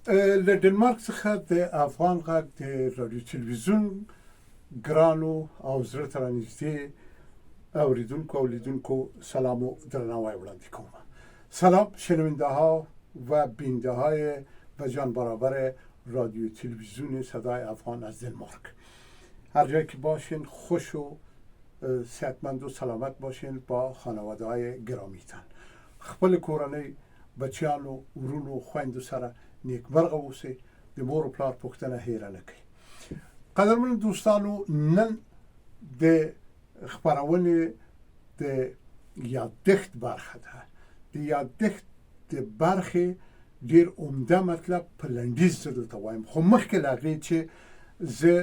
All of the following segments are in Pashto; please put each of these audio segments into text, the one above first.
له ډنمارک څخه د افغان غږ د رادیو تلویزیون ګرانو او زړه ته رانږدې اوریدونکو او لیدونکو سلام و درناوی وړاندې کوم. سلام شنونده ها و بینده های و جان برابر رادیو تلویزیون صدای افغان از دنمارک. هر جایی که باشین خوش و صحتمند و سلامت باشین با خانواده های گرامیتان. خپل کورنۍ، بچیانو، ورونو، خویندو سره نیکمرغه اوسئ، د مور او پلار پوښتنه هیره نه کړئ. قدرمنو دوستانو، نن د خپرونې د یاددښت برخه ده. د یاددښت د برخې ډیر عمده مطلب په لنډیز زه دلته وایم، خو مخکې له هغې چې زه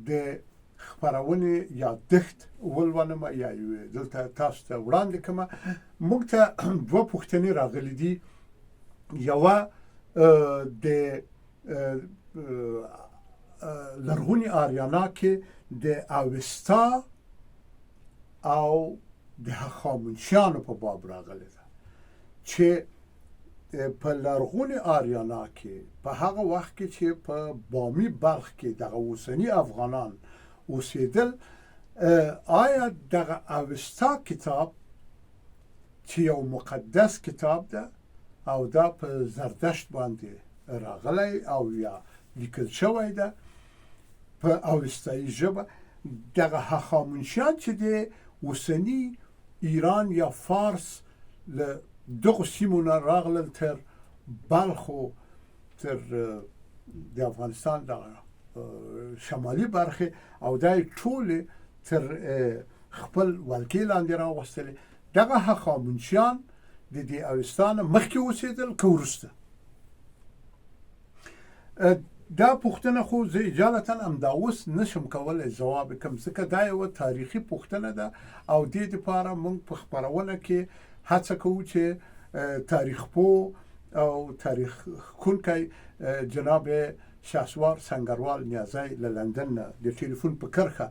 د خپرونې یاددښت ولولم یا دلته تاسو ته وړاندې کړم، موږ ته دوه پوښتنې راغلي دي. یوه د لرغوني آریانا کې د اوستا او د هخامنشیانو په باب راغلې ده چې په لرغوني آریانا کې په هغه وخت کې چې په بامي بلخ کې دغه اوسني افغانان اوسېدل، آیا دغه اوستا کتاب چې یو مقدس کتاب ده او دا په زردشت باندې راغلی او یا لیکل شوی ده په اوستایي ژبه، دغه هخامنشیان چې د اوسني ایران یا فارس له دغو سیمو نه راغلل تر بلخ او تر د افغانستان دغه شمالي برخې او دا یې ټولې تر خپل ولکې لاندې راوستلې، دغه هخامنشیان د دې اوستا نه مخکې اوسېدل که وروسته؟ دا پوښتنه خو زه اجالتا همدا اوس نشم کولی ځواب کړم، ځکه دا یوه تاریخي پوښتنه ده او دې دپاره موږ په خپرونه کې هڅه کوو چې تاریخ پوه او تاریخ ښکونکی جناب شهسوار سنګروال نیازی له لندن نه د ټلیفون په کرښه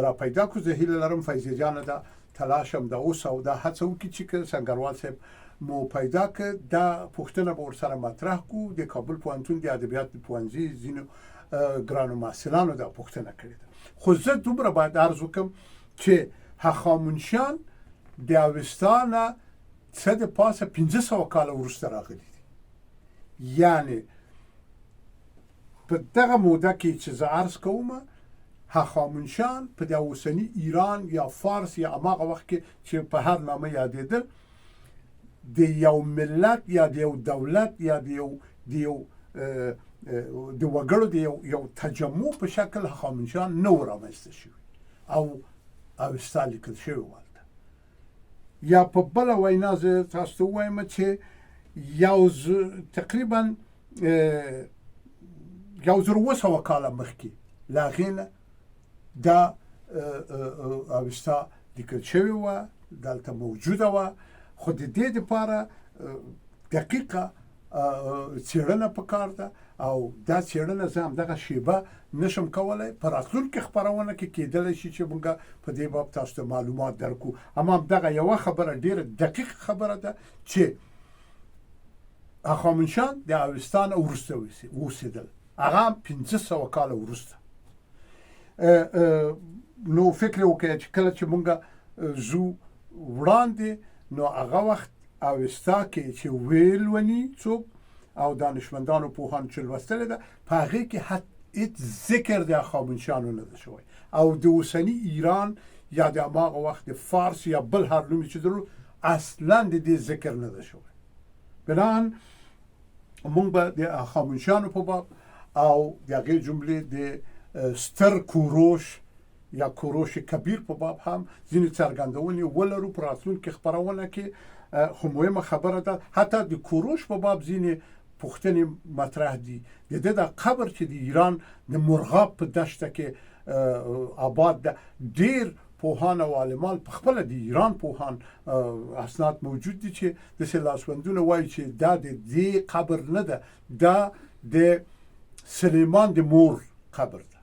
را پیدا کړو. زه هیله لرم فیضي جانه دا تلاش هم دا اوس او دا هڅه وکړي چې که سنګروال صاحب مو پیدا که دا پوښتنه به ورسره مطرح کو. د کابل پوهنتون د ادبیات د پوهنځي ځینو ګرانو محصلانو دا پوښتنه کړې ده. خو زه دومره باید عرض وکړم چې هخامنشیان د اوستا نه څه د پاسه 500 کاله وروسته راغلي دي، یعنی په دغه موده کې چې زه عرض کوم هخامنشیان په د اوسني ایران یا فارس یا هماغه وخت کې چې په هر نامه یادېدل د یو ملت یا د یو دولت یا د یو د یو د وګړو د یو یو تجمع په شکل هخامنشیان نه و رامنځته شوي او اوستا لیکل شوی و. یا په بله وینا زه تاسو ته ووایم چې یو تقریبا 1700 کاله مخکې له هغې نه دا اوستا لیکل شوې وه، دلته موجوده وه، خو د دې دپاره دقیقه څېړنه پکار ده او دا څېړنه زه همدغه شیبه نشم کولای. په راتلونکې خپرونه کې کېدلی شي چې موږ په دې باب تاسو ته معلومات درکړو، اما همدغه یوه خبره ډېره دقیقه خبره ده چې هخامنشیان د اوستا نه وروسته اوسېدل، هغه هم 500 کاله وروسته. نو فکر وکړئ چې کله چې موږ ځو وړاندې نو هغه وخت اوستا کې چې ویلونی څوک او دانشمندانو پوهانو چې لوستلې ده، په هغې کې هیڅ ذکر د هخامنشیانو نه ده شوی او د اوسني ایران یا د هماغه وخت د فارس یا بل هر نوم چې درلود اصلا د دې ذکر نه ده شوی. بناً موږ به د هخامنشیانو په باب او د هغې جملې د ستر کوروش یا کوروش کبیر په باب هم ځینې څرګندونې ولرو په راتلونکې خپرونه کې. خو مهمه خبره ده حتی د کوروش په باب ځینې پوښتنې مطرح دي. د ده د قبر چې د ایران د مرغاب په دشته کې آباد ده، ډیر پوهان او عالمان په خپله د ایران پوهان اسناد موجود دي چې داسې لاسوندونه وایي چې دا د دې قبر نه ده، دا د سلیمان د مور قبر ده.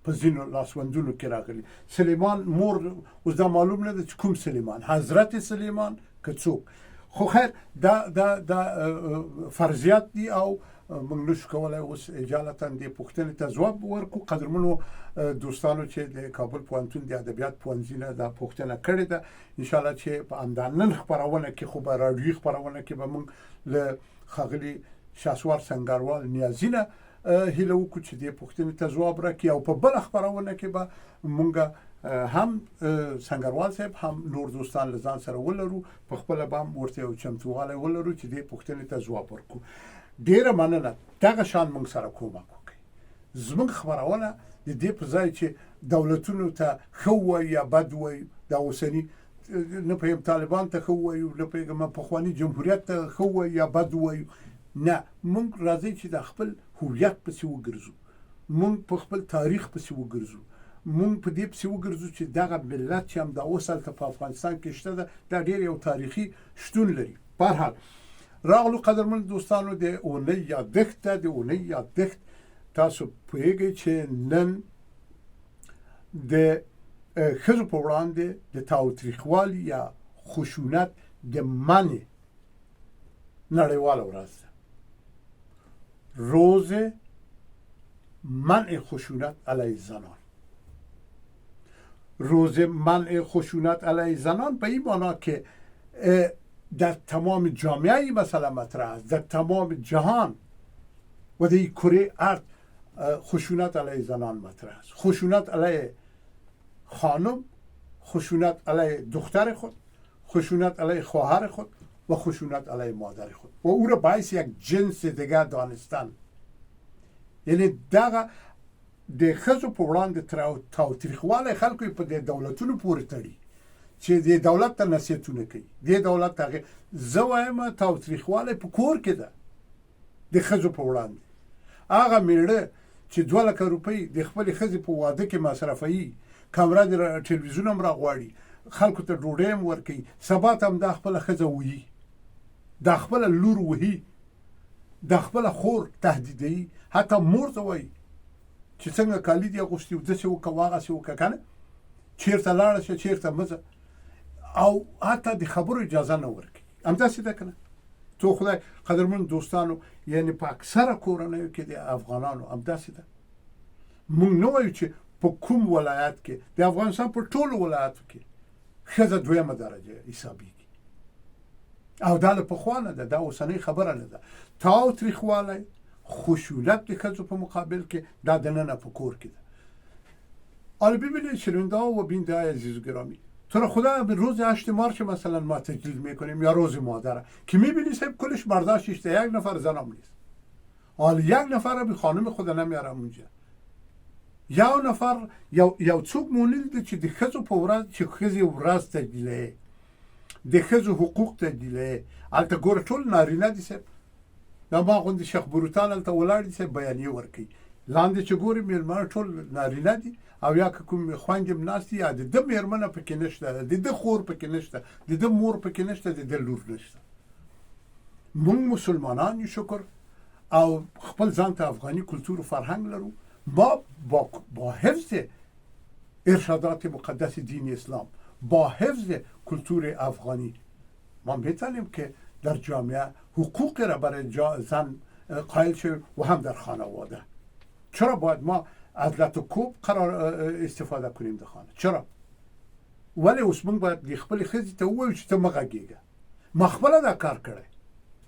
په ځینو لاسوندونو کې راغلي سلیمان مور، اوس دا معلوم نه ده چې کوم سلیمان، حضرت سلیمان که څوک، خو خیر دا دا دا فرضیات دي او موږ نشو کولای اوس اجالتا دې پوښتنې ته ځواب ورکړو. قدرمنو دوستانو چې د کابل پوهنتون د ادبیات پوهنځي نه دا پوښتنه کړې ده، ان شاء الله چې په همدا نن خپرونه کې، خو به راډیويي خپرونه کې به موږ له ښاغلي شاسوار سنګروال نیازي نه هیله وکړو چې دې پوښتنې ته ځواب راکړي، او په بله خپرونه کې به مونږ هم سنګروال صاحب هم نور دوستان له ځان سره ولرو، په خپله به هم ورته یو چمتووالی ولرو چې دې پوښتنې ته ځواب ورکړو. ډیره مننه، دغه شان مونږ سره کومک وکړئ. زمونږ خپرونه د دې په ځای چې دولتونو ته ښه ووایو یا بد ووایو، دا اوسني نه پوهېږم طالبان ته ښه ووایو، نه پوهېږم پخواني جمهوریت ته ښه ووایو یا بد ووایو، نه، مونږ راځئ چې د خپل هویت پسې وګرځو، مونږ په خپل تاریخ پسې وګرځو، مونږ په دې پسې وګرځو چې دغه ملت چې همدا اوس هلته په افغانستان کې شته ده، دا ډېر یو تاریخي شتون لري. په هر حال راغلو قدرمن دوستانو د اونۍ یادښت ته. د اونۍ یادښت تاسو پوهېږئ چې نن د ښځو په وړاندې د تاوتریخوالي یا خشونت د منع نړیواله ورځ ده، روز منع خشونت علیه زنان. روز منع خشونت علیه زنان به این معنا که در تمام جامعه این مسئله مطرح است، در تمام جهان و در کره ارض خشونت علیه زنان مطرح است. خشونت علیه خانم، خشونت علیه دختر خود، خشونت علیه خواهر خود و خشونت علیه مادر خود، و او را باعث یک جنس دیگه دانستن. یعنی دغه د ښځو په وړاندې تاوتریخوالی خلکو یې په دې دولتونو پورې تړي چې دې دولت ته نصیحتونه کوي، دې دولت ته. زه وایم تاوتریخوالی په کور کې ده د ښځو په وړاندې. هغه میړه چې 2 لکه روپۍ د خپلې ښځې په واده کې مصرفوي، کمره د ټلویزیون هم راغواړي، خلکو ته ډوډۍ هم ورکوي، سبا ته هم دا خپله ښځه وهي، دا خپله لور وهي، دا خپله خور تهدیدوي، حتی مور ته وایي چې څنګه کالي دې اغوستي، داسې وکړه، وهغسې وکړه، که نه چېرته لاړه شه، چېرته مه ځه، او حتی د خبرو اجازه نه ورکوي. همداسې ده که نه؟ تو خدای قدرمن دوستانو، یعنی په اکثره کورنیو کې د افغانانو همداسې ده. مونږ نه وایو چې په کوم ولایت کې، د افغانستان په ټولو ولایاتو کې ښځه دویمه درجه حسابیږي، او دا له پخوا نه ده، دا اوسنۍ خبره نه ده. تاوتریخوالی، خشونت د ښځو په مقابل کې دا دننه په کور کې ده. حالا ببینید شنونده و بیننده عزیز و گرامی، تو رو خدا روز 8 مارچ مثلا ما تجلیل میکنیم یا روز مادر که میبینی صاحب کلش مردا شیشته، یک نفر زنم نیست. حالا یک نفر به خانم خود نمیارم اونجا. یو نفر یو څوک مو نه لیدل چې د ښځو په ورځ، چې ښځې ورځ تجلیلوي، د ښځو حقوق تجلیلوي، هلته ګوره ټول نارینه دي صاحب. دا ما غوندې شیخ بروتان هلته ولاړ دي صاحب، بیانیې ورکوي. لاندې چې ګوري میلمانه ټول نارینه دي، او یا که کوم خویندې هم ناست دي، یا د ده مېرمنه پکې نشته، د ده خور پکې نشته، د ده مور پکې نشته، د ده لور نشته. مونږ مسلمانان یو شکر، او خپل ځان ته افغاني کلتور و فرهنګ لرو. ما با حفظ ارشادات مقدس دین اسلام، با حفظ کلتور افغانی، ما میتونیم که در جامعه حقوق را برای زن قائل شویم و هم در خانواده. چرا باید ما از لت و کوب قرار استفاده کنیم در خانه؟ چرا؟ ولی اوس موږ باید د خپلې ښځې ته ووایو چې ته مه غږېږه. ما خپله دا کار کړی،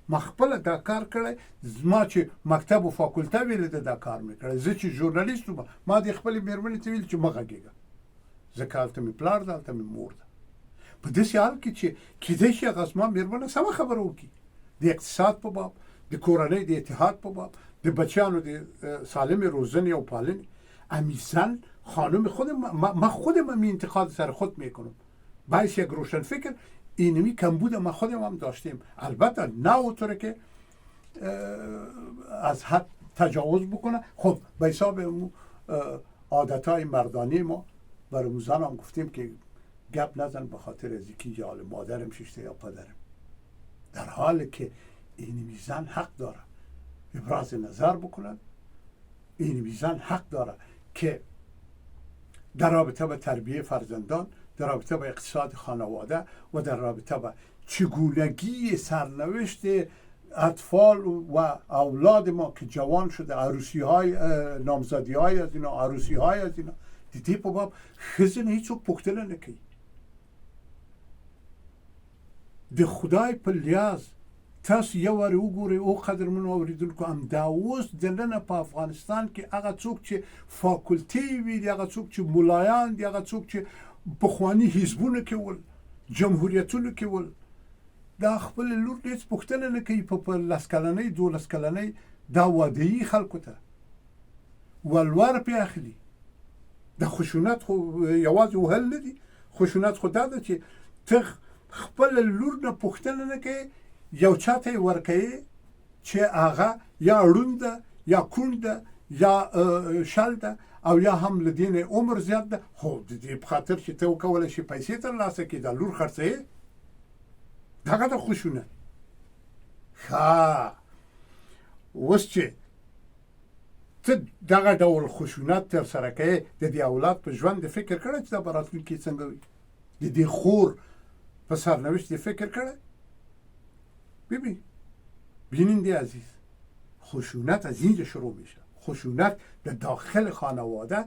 ما خپله دا کار کړی. زما چې مکتب و فاکولته ویلې ده، دا کار مې کړی. زه چې ژورنالیست وم، ما د خپلې مېرمنې ته ویل چې مه غږېږه، ځکه هلته مې پلار ده، هلته مې مور ده. په داسې حال کې چې کیدای شي هغه زما مېرمنه سمه خبره وکړي د اقتصاد په باب، د کورنۍ د اتحاد په باب، د بچیانو د سالمې روزنې او پالنې. امی زن خانم خود ما، خودم می انتقاد سر خود میکنم. باعث یک روشن فکر اینمی کمبود ما خودم هم داشتیم، البته نه اونطوره که از حد تجاوز بکنه. خب به حساب عادت های مردانی ما برای زن هم گفتیم که گپ نزن، به خاطر از اینکه حال مادرم ششته یا پدرم، در حالی که این زن حق داره ابراز نظر بکنن، این زن حق داره که در رابطه با تربیه فرزندان، در رابطه با اقتصاد خانواده و در رابطه با چگونگی سرنوشت اطفال و اولاد ما که جوان شده، عروسی های نامزدی های از اینا، عروسی های از اینا، د دې په باب ښځې نه هیڅوک پوښتنه نه کوي. د خدای په لیاز تاسو یو وار وګورئ او قدرمنو اوریدونکو، همدا اوس دننه په افغانستان کې هغه څوک چې فاکولټې وي، هغه څوک چې ملایان دي، هغه څوک چې پخواني حزبونو کې ول، جمهوریتونو کې ول، دا خپل لور هیڅ پوښتنه نه کوي. په 10 کلنۍ 12 کلنۍ دا وادهیي خلکو ته ولور پې اخلي. د خشونت خو یوازې وهل نه دي، خشونت خو دا ده چې ته خپل لور نه پوښتنه نه کوي، یو چاته یې ورکوي چې هغه یا ړوند ده یا کوڼ ده یا شل ده او یا هم له دې نه عمر زیات ده، خو د دې په خاطر چې ته وکولی شې پیسې ترلاسه کړې دا لور خرڅوې. دغه د خشونت. ښه، اوس چې ته دغه ډول خشونت ترسره کوې، د دې اولاد په ژوند دې فکر کړی چې دا به راتلونکي څنګه وي؟ د دې خور په سرنوشت دې فکر کړی؟ ببین بیننده عزیز، خشونت از اینجا شروع میشه. خشونت در داخل خانواده